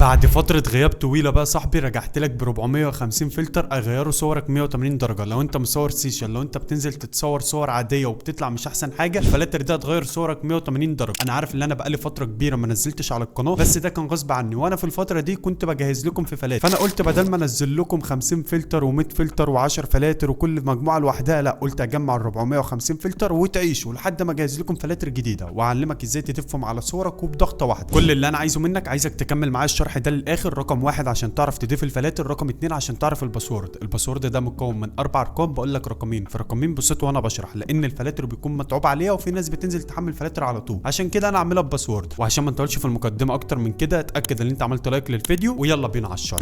بعد فترة غياب طويلة بقى صاحبي رجعت لك ب 450 فلتر اغيروا صورك 180 درجة. لو انت مصور session، لو انت بتنزل تتصور صور عادية وبتطلع مش احسن حاجة، الفلاتر ده هتغير صورك 180 درجة. انا عارف ان انا بقالي فترة كبيرة ما نزلتش على القناة، بس ده كان غصب عني، وانا في الفترة دي كنت بجهز لكم في فلاتر، فانا قلت بدل ما انزل لكم 50 فلتر و100 فلتر و10 فلاتر وكل مجموعة لوحدها، لا قلت اجمع ال 450 فلتر وتعيشوا لحد ما اجهز لكم فلاتر جديدة واعلمك ازاي تضيفهم على صورك وبضغطة واحدة. كل اللي انا عايزه منك، عايزك تكمل معايا الشرح ده للاخر. رقم 1 عشان تعرف تضيف الفلاتر، رقم 2 عشان تعرف ال password. ال password ده مكون من 4 ارقام، بقول لك رقمين في رقمين بصوت وانا بشرح، لان الفلاتر بيكون متعوب عليها وفي ناس بتنزل تحمل فلاتر على طول، عشان كده انا عاملها ب password. وعشان ما نطولش في المقدمة اكتر من كده، اتاكد ان انت عملت like للفيديو ويلا بينا على الشرح.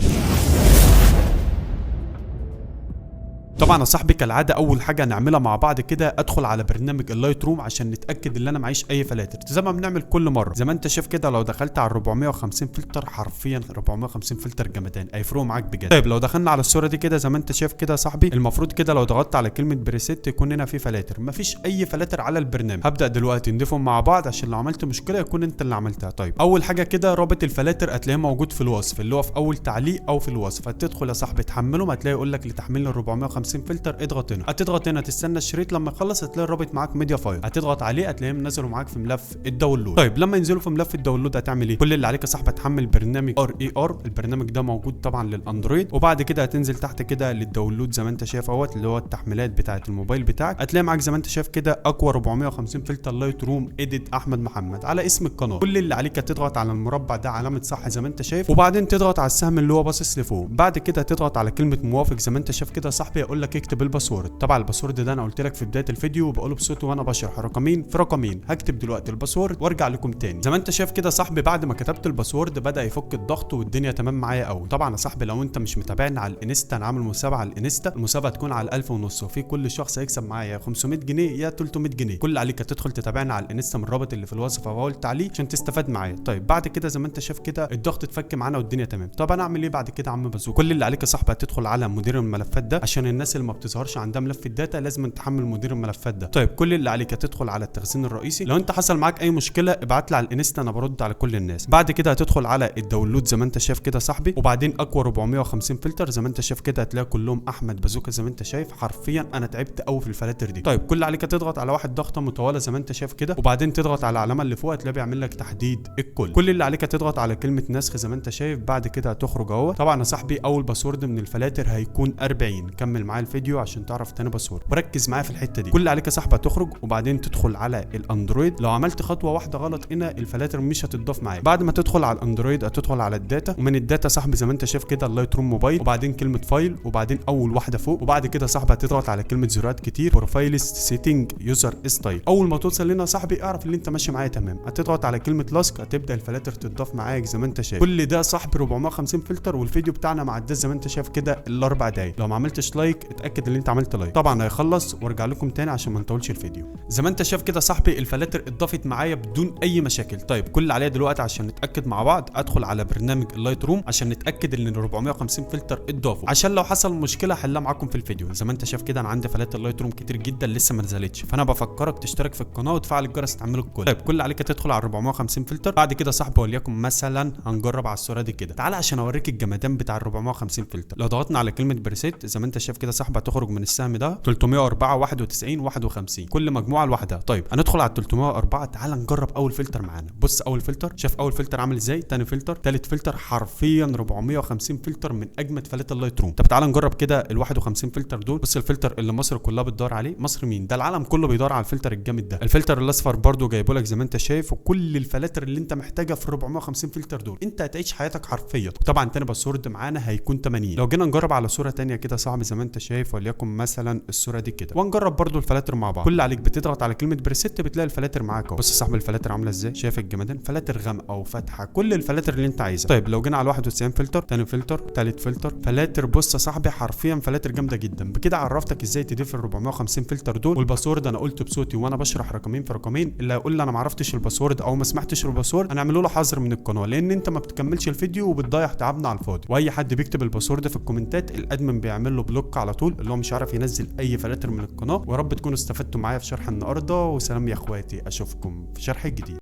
طبعا يا صاحبي كالعادة اول حاجة هنعملها مع بعض كده، ادخل على برنامج ال Lightroom عشان نتاكد ان انا معيش اي فلاتر زي ما بنعمل كل مرة. زي ما انت شايف كده، لو دخلت على 450 فلتر، حرفيا 450 فلتر جمدان هيفرقوا معاك بجد. طيب لو دخلنا على الصورة دي كده زي ما انت شايف كده يا صاحبي، المفروض كده لو ضغطت على كلمة preset يكون هنا في فلاتر. مفيش اي فلاتر على البرنامج. هبدا دلوقتي نضيفهم مع بعض عشان لو عملت مشكلة يكون انت اللي عملتها. طيب اول حاجة كده، رابط الفلاتر هتلاقيه موجود في الوصف، اللي هو في اول تعليق او في الوصف. هتدخل يا صاحبي تحملهم، هتلاقي يقول لك لتحميل ال 450 فلتر اضغط هنا. هتضغط هنا تستنى الشريط لما يخلص، هتلاقي الرابط معاك MediaFire، هتضغط عليه هتلاقيهم نزلوا معاك في ملف ال download. طيب لما ينزلوا في ملف ال download هتعمل ايه؟ كل اللي عليك يا صاحبي هتحمل برنامج RAR، البرنامج ده موجود طبعا للاندرويد، وبعد كده هتنزل تحت كده لل download زي ما انت شايف اهوت، اللي هو التحميلات بتاعه الموبايل بتاعك. هتلاقي معاك زي ما انت شايف كده اقوى 450 فلتر Lightroom edit احمد محمد على اسم القناة. كل اللي عليك هتضغط على المربع ده علامة صح زي ما انت شايف، وبعدين تضغط على السهم اللي هو باصص لفوق. بعد كده تضغط على كلمة موافق زي ما انت شايف كده يا صاحبي، يقول لك اكتب ال password. طبعا ال password ده انا قلت لك في بداية الفيديو وبقوله بصوتي وانا بشرح، رقمين في رقمين. هكتب دلوقتي ال password وارجع لكم تاني. زي ما انت شايف كده صاحبي، بعد ما كتبت ال password بدا يفك الضغط والدنيا تمام معايا قوي. طبعا يا صاحبي لو انت مش متابعنا على الانستا، انا عامل مسابقة على الانستا، المسابقة تكون على 1500، وفي كل شخص هيكسب معايا 500 جنيه يا 300 جنيه. كل عليك تدخل تتابعنا على الانستا من الرابط اللي في الوصف او اول تعليق عشان تستفاد معايا. طيب بعد كده زي ما انت شايف كده الضغط اتفك معانا والدنيا تمام. طب انا اعمل ايه بعد كده يا عم بازوكا؟ كل اللي عليك يا صاحبي هتدخل على مدير الملفات ده، عشان الناس اللي ما بتظهرش عندها ملف ال data لازم تحمل مدير الملفات ده. طيب كل اللي عليك هتدخل على التخزين الرئيسي. لو انت حصل معاك اي مشكلة ابعت لي على الانستا، انا برد على كل الناس. بعد كده هتدخل على ال download زي ما انت شايف كده صاحبي، وبعدين اقوى 450 فلتر زي ما انت شايف كده، هتلاقي كلهم احمد بازوكا زي ما انت شايف. حرفيا انا تعبت قوي في الفلاتر دي. طيب كل اللي عليك هتضغط على واحد ضغطه مطولة زي ما انت شايف كده، وبعدين تضغط على العلامة اللي فوق، هتلاقي بيعمل لك تحديد الكل. كل اللي عليك هتضغط على كلمة نسخ زي ما انت شايف. بعد كده هتخرج اهو. طبعا يا صاحبي اول password من الفلاتر هيكون 40. كمل معايا الفيديو عشان تعرف تاني password وركز معايا في الحتة دي. كل اللي عليك يا صاحبي هتخرج وبعدين تدخل على الاندرويد. لو عملت خطوة واحدة غلط هنا الفلاتر مش هتضاف معاك. بعد ما تدخل على الاندرويد هتدخل على ال data، ومن ال data صاحبي زي ما انت شايف كده ال Lightroom Mobile، وبعدين كلمة file، وبعدين اول واحدة فوق. وبعد كده صاحبي هتضغط على كلمة زرارات كتير، profiles، setting، user style. اول ما توصل لنا صاحبي اعرف ان انت ماشي معايا تمام. هتضغط على كلمة لاسك، هتبدا الفلاتر تضاف معاك زي ما انت شايف. كل ده صاحبي 450 فلتر، والفيديو بتاعنا ما عداش زي ما انت شايف كده ال4 دقايق. لو ما عملتش like اتاكد ان انت عملت like. طبعا هيخلص وارجع لكم تاني عشان ما نطولش الفيديو. زي ما انت شايف كده صاحبي الفلاتر اتضافت معايا بدون اي مشاكل. طيب كل اللي عليا دلوقتي عشان نتاكد مع بعض، ادخل على برنامج ال Lightroom عشان نتاكد ان ال 450 فلتر اتضافوا، عشان لو حصل مشكلة احلها معاكم في الفيديو. زي ما انت شايف كده انا عندي فلاتر Lightroom كتير جدا لسه ما نزلتش، فانا بفكرك تشترك في القناة وتفعل الجرس تعمل الكل. طيب كل اللي عليك تدخل على 450 فلتر. بعد كده صاحبي وليكن مثلا هنجرب على الصورة دي كده. تعالى عشان اوريك الجمدان بتاع ال 450 فلتر. لو ضغطنا على كلمة preset زي ما انت شايف كده صاحبي هتخرج من السهم ده 304 91 51 كل مجموعة لوحدها. طيب هندخل على 304. تعالى نجرب اول فلتر معانا. بص اول فلتر، شاف اول فلتر عامل ازاي، تاني فلتر، تالت فلتر، حرفيا 450 فلتر من اجمد فلاتر ال Lightroom. طب تعالى نجرب كده ال 51 فلتر دول. بص الفلتر اللي مصر كلها بتدور عليه، مصر مين ده، العالم كله بيدور على الفلتر الجامد ده. الفلتر الاصفر برده جايبه لك زي ما انت شايف، وكل الفلاتر اللي انت محتاجها في 450 فلتر دول انت هتعيش حياتك حرفيا. طبعا تاني password معانا هيكون 80. لو جينا نجرب على صوره تانية كده صعب زي ما انت شايف، وليكن مثلا الصورة دي كده، ونجرب برده الفلاتر مع بعض. كل اللي عليك بتضغط على كلمة preset بتلاقي الفلاتر معاك اهو. بص يا صاحبي الفلاتر عامله ازاي، شايف الجمدان، فلاتر غامقه وفاتحه، كل الفلاتر اللي انت عايزها. طيب لو جينا على 91 فلتر، تاني فلتر، تالت فلتر، فلاتر. بص يا صاحبي حرفيا فلاتر جامدة جدا. بكده عرفتك ازاي تضيف ال 450 فلتر دول. وال password انا قلته بصوتي وانا بشرح رقمين في رقمين. اللي هيقول لي انا ما عرفتش ال password او ما سمعتش ال password هنعمله له حظر من القناة، لان انت ما بتكملش الفيديو وبتضيع تعبنا على الفاضي. واي حد بيكتب ال password في الكومنتات ال admin بيعمل له block على طول، اللي هو مش عارف ينزل اي فلاتر من القناة. ويا رب تكونوا استفدتوا معايا في شرح النهارده، وسلام يا اخواتي، اشوفكم في شرح جديد.